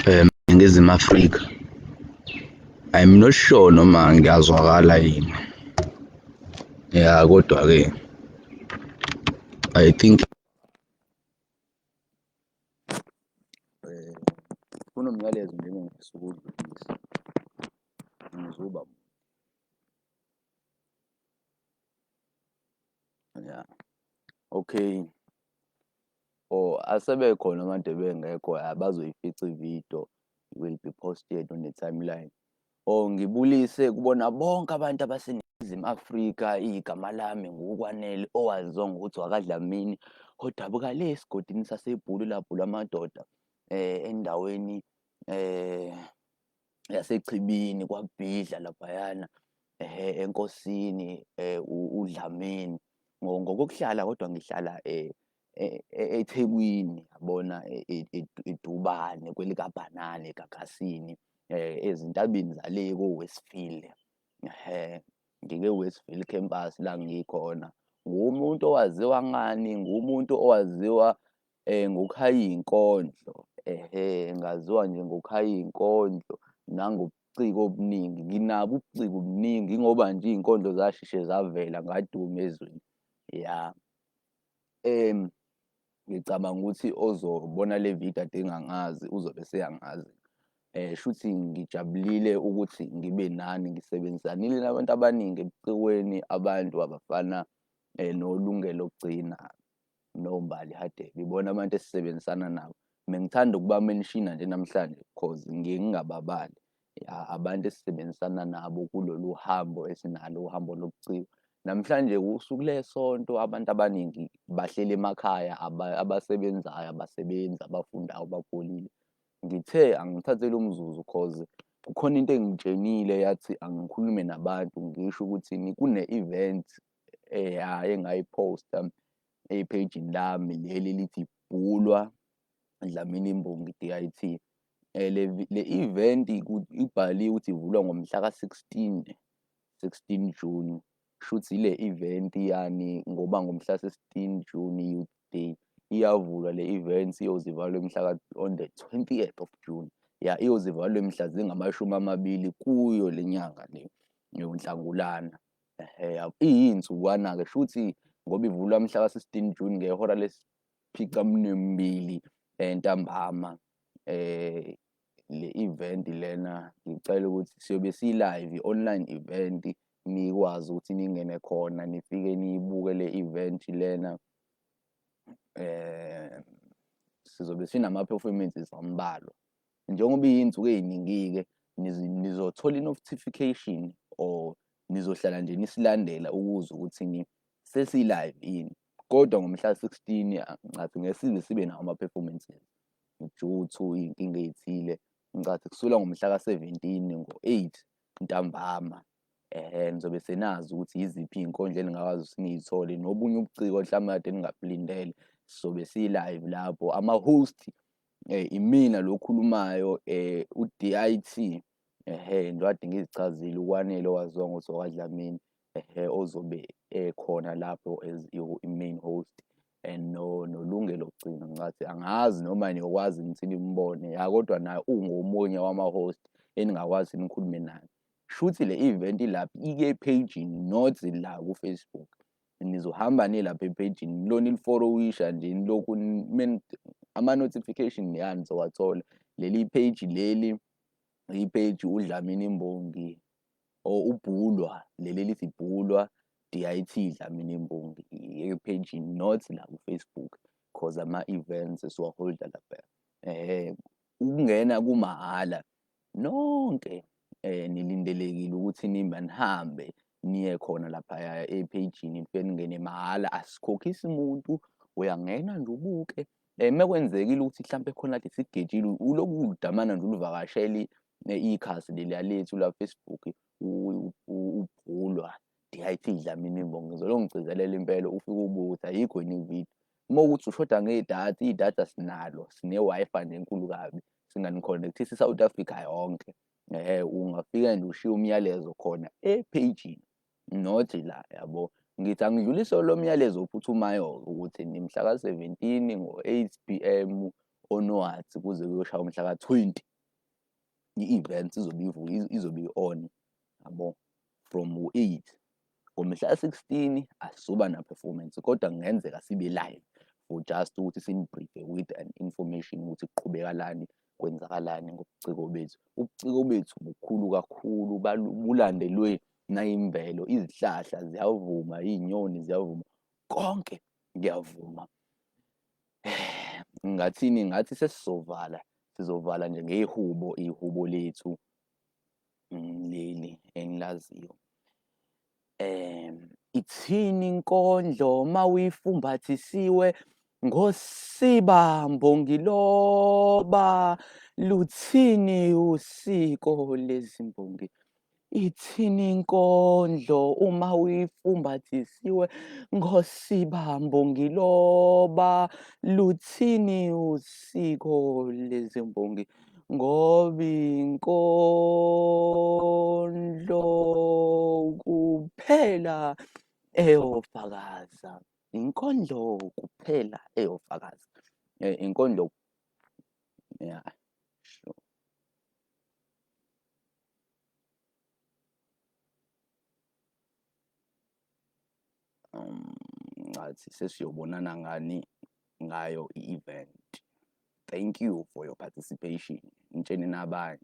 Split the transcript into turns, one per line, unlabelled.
Ningizimu Afrika. I'm not sure noma ngiyazwakala yini. Ya, kodwa-ke I think kunomyalezo nje engifisa ukuwudlulisa, angizuba ya, okay. Or asebekhona abantu ebengekho abazoyifica ividiyo will be posted on the timeline. Or ngibulise kubona bonke abantu abaseNingizimu Afrika, igama lami nguKwanele owaziwa ngokuthi wakaDlamini odabuka le esigodini saseBhulu lapho lamadoda endaweni yaseChibini kwaBhidla laphayana enkosini uDlamini. Ngokokuhlala kodwa ngihlala eThekwini yabona eDubane kwelikabhanana eGagasini ezintabeni zale ko-Westville. Ehhe, ngike-Westville campus la ngikhona. Ngumuntu owaziwa ngani? Ngumuntu owaziwa ngokuhaya iy'nkondlo, ehhe, ngaziwa nje ngokuhaya iy'nkondlo nangobuciko obuningi. Nginabo ubuciko buningi ingoba nje iy'nkondlo zasheshe zavela ngaduma ezweni, ya. Ngicabanga ukuthi ozobona le video ade engangazi uzobe eseyangazi. Shuthi ngijabulile ukuthi ngibe nani, ngisebenzisanile nabantu abaningi ebucikweni, abantu abafana noLungelo Gcina noMbali Hadebe, ibona abantu esisebenzisana nabo. Bengithanda ukubamenshina nje namhlanje cause ngiye ngingababali abantu esisebenzisana nabo kulolu hambo esinalo, uhambo lobuciko. Namhlanje usuku lesonto, abantu abaningi bahleli emakhaya, abasebenzayo abasebenzi, abafundayo bapholile. Ngithe angithathe lo mzuzu cause kukhona into engitshenile yathi angikhulume nabantu ngisho ukuthi kune-event engayiphosta ephejini lami leli elithi Bhulwa Dlamini Imbongi D_I_T. Le event ibhaliwe ukuthi ivulwa ngomhla ka-16, 16 June. Kushuthi ile event yani ngoba ngomhla 16 June i-Youth Day iyavulwa le event iyoze ivalwe mhla on the 20th of June. Ya, iyoze ivalwe mhla zingamashumi amabili kuyo le nyanga le yoNhlangulana. Ehhe, iyinsukwana-ke shuthi ngoba ivulwa mhla ka-16 June ngehora lesificaminwembili ntambama. Le event lena ngicela ukuthi siyobe si-live, i-online event, nikwazi ukuthi ningene khona nifike niyibuke le event lena. Sizobe sinama-performances ambalwa. Njengoba iy'nsuku ey'ningi-ke nizothola i-notification or nizohlala nje nisilandela ukuze ukuthi sesi-live yini. Kodwa ngomhla 16 ngicathi ngeke size sibe nawo ama-performances due to iy'nkinga ey'thile. Ngicathi kusukela ngomhla ka-17 ngo-8 ntambama nizobe senazi ukuthi yiziphi iy'nkondlo eningakwazi ukuthi niy'thole nobunye ubuciko mhlawumbe kade ningabulindele. Sizobe si-live lapho, ama-host imina lo okhulumayo u-D_I_T, ehhe, njengoba ngizichazile uKwanele owaziwa ngokuthi owakaDlamini, ehhe, ozobe ekhona lapho as i-main host and noLungelo Gcina. Ngicathi angazi noma niyokwazi ukuthi nimbone, ya, kodwa naye ungomunye wama-host eningakwazi nikhulume naye. Shuthi le event ilapha ike-page-ini not la ku-Facebook. Nizohamba nilapha ephejini nilo nilifollowisha nje nilokhu ama-notification ya nizowathola. Leli page leli i-page uDlamini Imbongi or uBhulwa, leli elithi Bhulwa D_I_T Dlamini Imbongi ephejini not la ku-Facebook cause ama-events siwaholda lapha. Ukungena kumahhala nonke nilindelekile ukuthi nimbe nihambe niye khona laphaya ephejini nifike ningene mahhala, asikhokhisi muntu, uyangena nje ubuke. Mekwenzekile ukuthi hlampe khona kade sikugejile ulokhu udamana nje ulivakashele ikhasi leliya lethu la Facebook uBhulwa D_I_T Dlamini Imbongi. Ngizolokhu ngigcizelela impela ufike ubuke ukuthi ayikho yini ividiyo. Uma kuwukuthi ushoda ngedatha, idatha sinalo, sine-Wi-Fi nje enkulu kabi, singanikhonektisa i-South Africa yonke. Ungafika nje ushiye umyalezo khona ephejini not la, yabo. Ngithi angidlulise lo myalezo ophuthumayo-ke ukuthi mhla ka-17 ngo-8 p.m. onwards kuze kuyoshaya umhla ka-20. I-event izobe izobe i-on yabo from u-8 ngomhla ka-16. Asizoba na-performance, kodwa kungenzeka sibe live for just ukuthi sini-briefe with an information ukuthi kuqhubekalani, kwenzakalani ngobuciko bethu. Ubuciko bethu bukhulu kakhulu, bulandelwe nayimvelo. Izihlahla ziyavuma, iy'nyoni ziyavuma, konke kuyavuma. Ngathini? Ngathi sesizovala, sizovala nje ngehubo, ihubo lethu leli engilaziyo. Ithini inkondlo mawuyifumbathisiwe ngosiba mbongiloba, luthini usiko lezimbongi? Ithini inkondlo uma uyifumbathisiwe ngosiba mbongiloba, luthini usiko lezimbongi? Ngoba inkondlo kuphela eyofakaza, inkondlo kuphela eyofakaza. Inkondlo, yeah, sure. Ngathi sesiyobonana ngani ngayo i-event. Thank you for your participation. Nitshene nabanye.